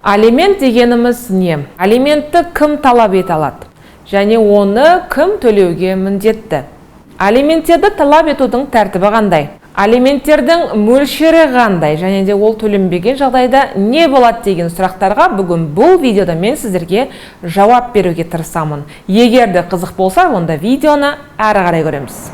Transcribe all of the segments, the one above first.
Алимент дегеніміз не? Алиментті кім талап ете алады? Және оны кім төлеуге міндетті? Алименттерді талап етудің тәртібі қандай? Алименттердің мөлшері қандай? Және де ол төленбеген жағдайда не болады деген сұрақтарға бүгін бұл видеода мен сіздерге жауап беруге тырысамын. Егер де қызық болса, онда видеоны әрі қарай көреміз.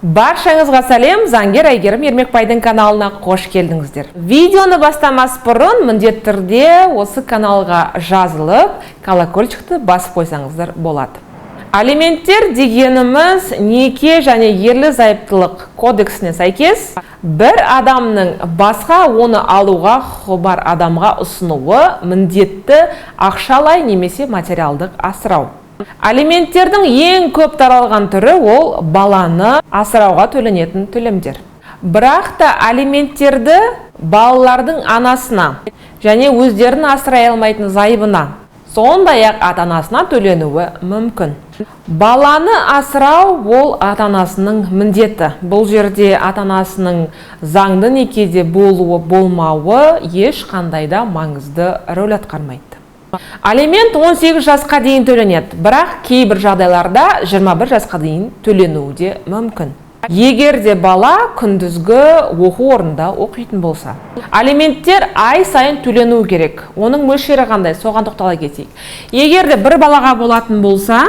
Баршаңызға сәлем, заңгер Әйгерім Ермекбайдың каналына қош келдіңіздер. Видеоны бастамас бұрын міндетті түрде осы каналға жазылып, колокольчикті басып қойсаңыздар болады. Алименттер дегеніміз неке және ерлі-зайыптылық кодексіне сәйкес бір адамның басқа оны алуға құқығы бар адамға ұсынуы міндетті ақшалай немесе материалдық асырау. Алименттердің ең көп таралған түрі ол баланы асырауға төленетін төлемдер. Бірақ та алименттерді балалардың анасына және өздерін асырай алмайтын зайыбына, сондай-ақ ата-анасына төленуі мүмкін. Баланы асырау ол ата-анасының міндеті. Бұл жерде ата-анасының заңды некеде болуы болмауы ешқандай да маңызды рөл атқармайды. Алимент 18 жасқа дейін төленеді, бірақ кейбір жағдайларда 21 жасқа дейін төленуі де мүмкін. Егер де бала күндізгі оқу орнында оқитын болса. Алименттер ай сайын төленуі керек. Оның мөлшері қандай? Соған тоқтала кетейік. Егер де бір балаға болатын болса,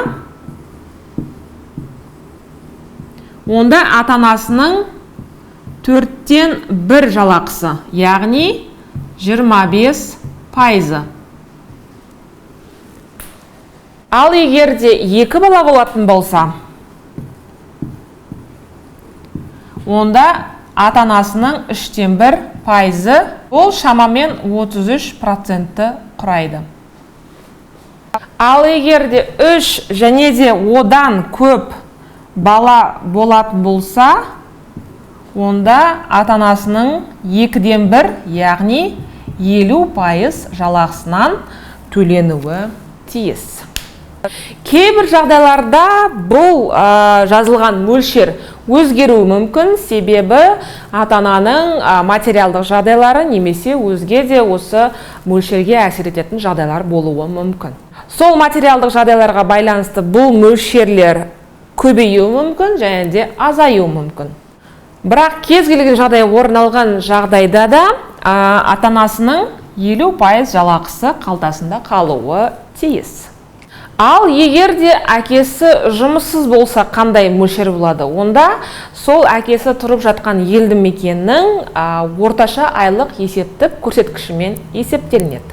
онда ата-анасының 1/4 жалақысы, яғни 25%. Ал егер де екі бала болатын болса, онда ата-анасының 1/3%, ол шамамен 33% құрайды. Ал егер де 3 және де одан көп бала болатын болса, онда ата-анасының 1/2, яғни 50% жалақысынан төленуі тиіс. Кейбір жағдайларда бұл жазылған мөлшер өзгеруі мүмкін, себебі ата-ананың материалдық жағдайлары немесе өзге де осы мөлшерге әсер ететін жағдайлар болуы мүмкін. Сол материалдық жағдайларға байланысты бұл мөлшерлер көбеюі мүмкін және де азаюы мүмкін. Бірақ кез келген жағдай орын алған жағдайда да ата-анасының 50% жалақысы қалтасында қалуы тиіс. Ал егер де әкесі жұмыссыз болса, қандай мөлшер болады? Онда сол әкесі тұрып жатқан елді мекеннің орташа айлық есептік көрсеткішімен есептелінеді.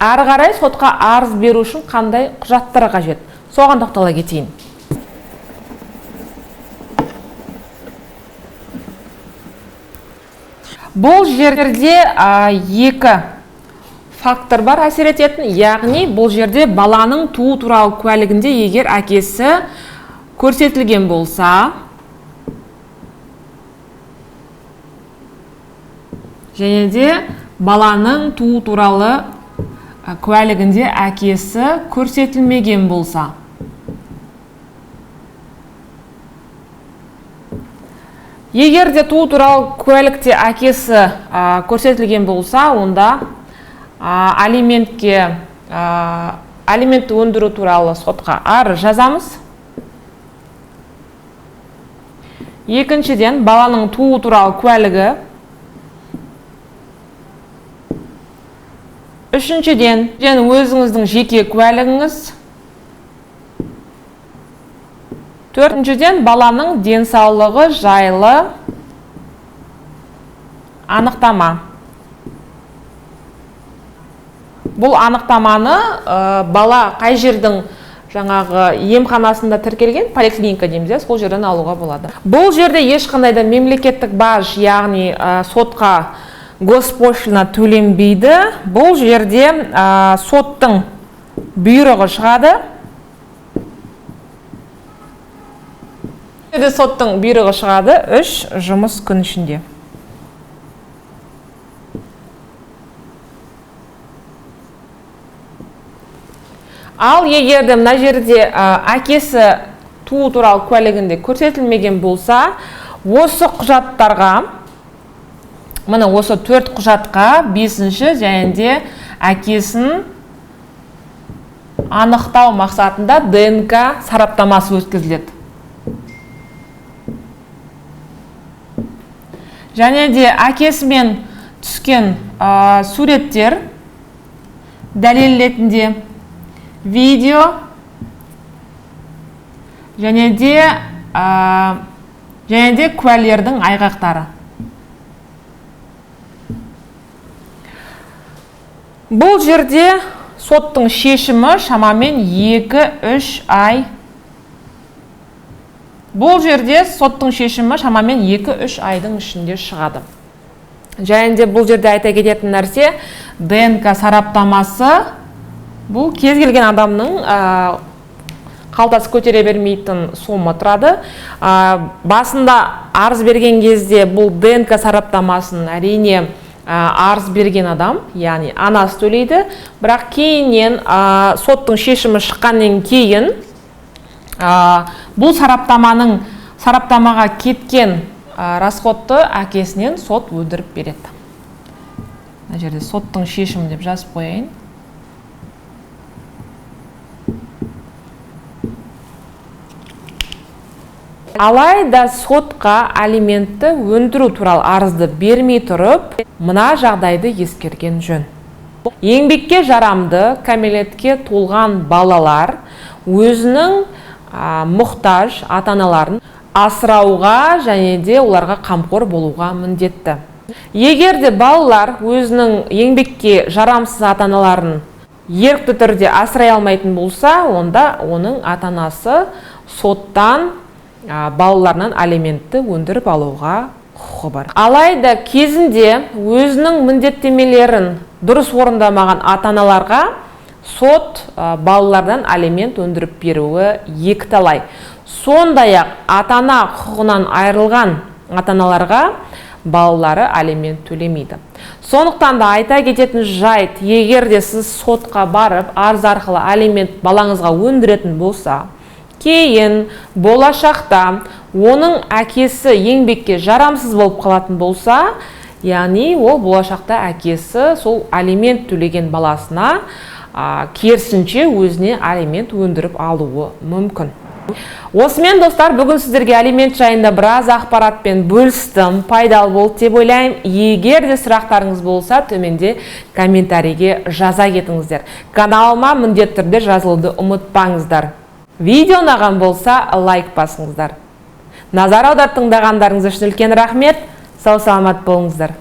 Әрі қарай сотқа арыз беру үшін қандай құжаттар қажет? Соған тоқтала кетейін. Бұл жерде екі фактор бар әсер ететін, яғни бұл жерде баланың туу туралы куәлігінде егер әкесі көрсетілген болса, және де баланың туу туралы куәлігінде әкесі көрсетілмеген болса, егер де туу туралы куәлікте әкесі көрсетілген болса, онда алиментті өндіру туралы сотқа арыз жазамыз. Екіншіден, баланың туу туралы куәлігі. Үшіншіден, өзіңіздің жеке куәлігіңіз. Төртіншіден, баланың денсаулығы жайлы анықтама. Бұл анықтаманы бала қай жердің жаңағы емханасында тіркелген, поликлиника дейміз, сол жерден алуға болады. Бұл жерде ешқандай да мемлекеттік баж, яғни сотқа госпошлина төленбейді. Бұл жерде соттың бұйрығы шығады. Бұл жерде соттың бұйрығы шығады 3 жұмыс күн ішінде. Ал егер де мына жерде әкесі туу туралы куәлігінде көрсетілмеген болса, осы құжаттарға, міне осы 4 құжатқа 5-ші және де Әкесін анықтау мақсатында ДНК сараптамасы өткізіледі. Және де әкесімен түскен суреттер дәлел ретінде, видео және де куәлердің айғақтары. Бұл жерде соттың шешімі шамамен 2-3 ай. Бұл жерде соттың шешімі шамамен 2-3 айдың ішінде шығады. Және де бұл жерде айта кететін нәрсе, ДНК сараптамасы бұл кез келген адамның қалтасы көтере бермейтін сома тұрады. Басында арыз берген кезде бұл ДНК сараптамасын әрине арыз берген адам, яғни анасы төлейді, бірақ кейіннен соттың шешімі шыққаннан кейін бұл сараптамаға кеткен расходты әкесінен сот өндіріп береді. Мына жерде соттың шешімі деп жазып қояйын. Алайда сотқа алиментті өндіру туралы арызды бермей тұрып, мына жағдайды ескерген жөн. Еңбекке жарамды, кәмелетке толған балалар өзінің мұқтаж ата-аналарын асырауға және де оларға қамқор болуға міндетті. Егер де балалар өзінің еңбекке жарамсыз ата-аналарын ерікті түрде асырай алмайтын болса, онда оның ата-анасы соттан балаларынан алиментті өндіріп алуға құқығы бар. Алайда кезінде өзінің міндеттемелерін дұрыс орындамаған ата-аналарға сот балалардан алимент өндіріп беруі екіталай. Сондай-ақ ата-ана құқығынан айырылған ата-аналарға балалары алимент төлемейді. Сондықтан да айта кететін жайт, егер де сіз сотқа барып арыз арқылы алимент балаңызға өндіретін болса, кейін болашақта оның әкесі еңбекке жарамсыз болып қалатын болса, яғни ол болашақта әкесі сол алимент төлеген баласына керісінше өзіне алимент өндіріп алуы мүмкін. Осымен, достар, бүгін сіздерге алимент жайында біраз ақпаратпен бөлістім, пайдалы болды деп ойлаймын. Егер де сұрақтарыңыз болса, төменде комментарийге жаза кетіңіздер. Каналыма міндетті түрде жазылуды ұмытпаңыздар. Видео ұнаған болса, лайк басыңыздар. Назар аударып тыңдағандарыңыз үшін үлкен рахмет. Сау саламат болыңыздар.